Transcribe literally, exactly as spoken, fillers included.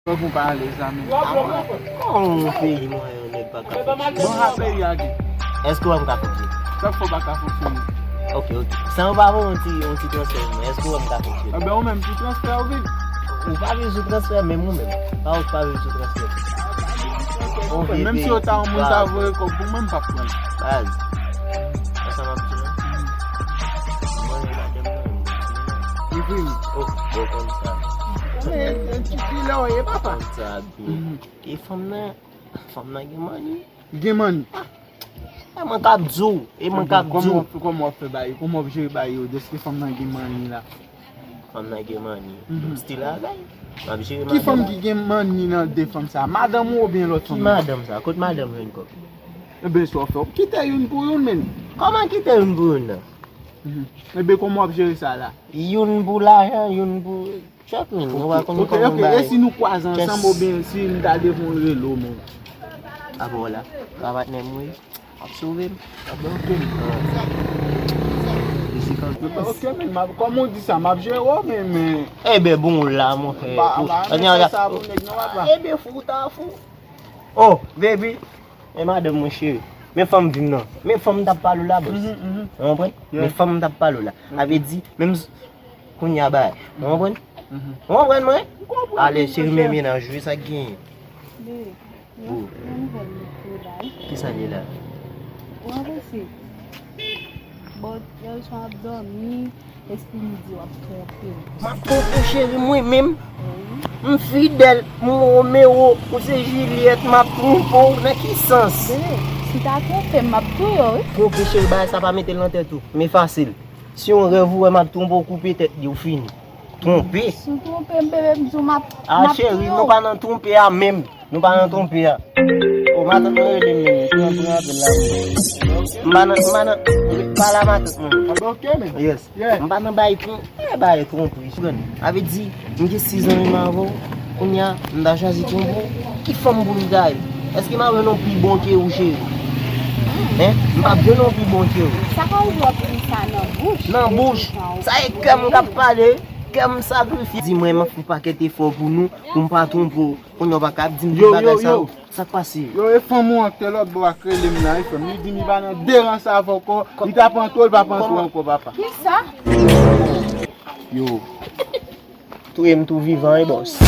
Fòk ou pa alèz la menm. Kòman yon peyi mwen yon nèg pa ka fonksyone? Bon, sa peyi a gen. Èske w wè m ka fonksyone? Sa k fè w pa ka fonksyone? Ok, ok. San w pa voye yon ti, yon ti transfè pou mwen, èske w wè m ka fonksyone? Enben, ou menm, sou transfè ou viv? Ou pa viv sou transfè, menm ou menm. Pa ou k pa viv sou transfè. Menm si yo ta yon moun ta voye kòb pou mwen, m p ap pran l. Baz. Wè sa m ap di w la? Mwen, madanm mwen, m konn sa. Oh, bon, konn sa. Men, men, ti filè w ye, papa. Konn sa byen. E fanm nan, fanm nan gen manni. Gen manni. E mwen k ap di w, e mwen k ap di w. Kòman w ap fè bay, kòman w ap jere bay yo, dèske fanm nan gen manni la? Fanm nan gen manni. M still avè l. M ap jere madanm. Ki fanm ki gen manni nan de fanm sa? Madanm ou oubyen lòt fanm nan? Ki madanm sa? Kot madanm jwenn kòb? Enben, sa w fè? W kite youn pou youn, menm. Kòman kite youn pou youn nan? Enben, kòman w ap jere sa la? Youn pou lajan, youn pou Chak moun, nou pa konn kòman bagay. E si nou kwaze ansanm oubyen si m ta devan w rele w menm? Apa w la, pa patnè m wi. W ap sove m. Enben, ok. Li se kanpe. Ok, men, kòman w di sa, m ap jere w, men, men. Enben, bon, la, monchè. Ba, ba, men fè sa pou nèg nan, papa. Enben, fou, ta fou. Oh, baby. E madanm mwen cheri. Men fanm vin nan. Men fanm m t ap pale w la, bòs. Ou konprann? Men fanm m t ap pale w la. A vle di, menm s- kounye a bay. Ou konprann? Ou konprann mwen? Ale, cheri, men menaj, jwe sa k genyen. Bebe, yon nouvèl mwen pou bay. Kisa l ye la? Ou anrese. Bon, yè swa ap dòmi. Espri m di w ap twonpe m. M ap twonpe w, cheri, mwen menm? Wi. M fidèl, m Romeo, ou se Juliette, m ap twonpe w nan ki sans? Bebe, si w ta twonpe m, m ap touye w, wi. Twonpe, cheri, bagay sa pa mete l nan tèt ou. Men fasil. Si yon rèv ou wè m ap twonpe w, koupe tèt li, ou fini. Twonpe. Si w twonpe m, bebe, m di w m ap, m ap touye w. A, cheri, nou pa nan twonpe a menm. Nou pa nan twonpe a. O, matant mwen rele m, men, pran, pran apèl la, men. M pa nan, m pa nan, pale a matant mwen. Anben, ok, men. Yes. Yeah. M pa nan bay twon-, eh, bay twonpri, ou konprann? A vle di, m gen sis an menm avè w, kounye a, m ta chwazi twonpe w, ki fanm pou m ta ye? Èske m ap jwenn yon pi bon ke ou, cheri? Hen? M p ap jwenn yon pi bon ke ou. Sa ka rive w ap di sa nan bouch. Nan bouch. Sa e kè m k ap pale, kè m sakrifye. Di mwen, m ap fè yon pakèt efò pou nou, pou m pa twonpe w. Kounye a w pa ka ap di m tout bagay sa yo. Sa k pase? Yo, e fanm ou an k te lòt bò a k rele m la, wi, frè m. Li di m li pa nan derans avè w ankò. Li ta pran twò, li pa pran twò ankò, papa. Kisa? Yo. Touye m tou vivan, wi, bòs.